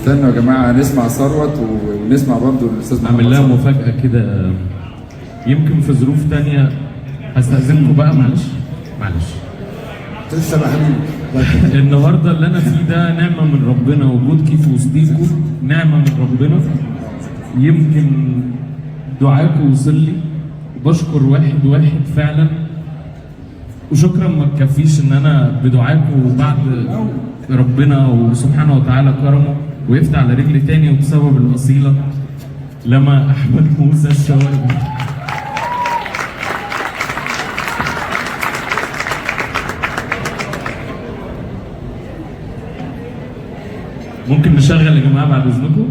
استنوا يا جماعة نسمع ثروت ونسمع برضو الاستاذ محمد اعمل لها ثروت. مفاجاة كده، يمكن في ظروف تانية. هستأذنكم بقى، معلش معلش. تسلم يا حبيبي. النهارده اللي انا فيه ده نعمه من ربنا، وجود كيف وسطيكم نعمه من ربنا. يمكن دعاكم وصل لي، بشكر واحد واحد فعلا، وشكرا ما تكفيش ان انا بدعاكم وبعد ربنا وسبحانه وتعالى كرمه وقفت على رجلي تاني، وبسبب الاصيلة لما احمد موسى الشواربي. ممكن نشغل يا جماعة بعد اذنكم؟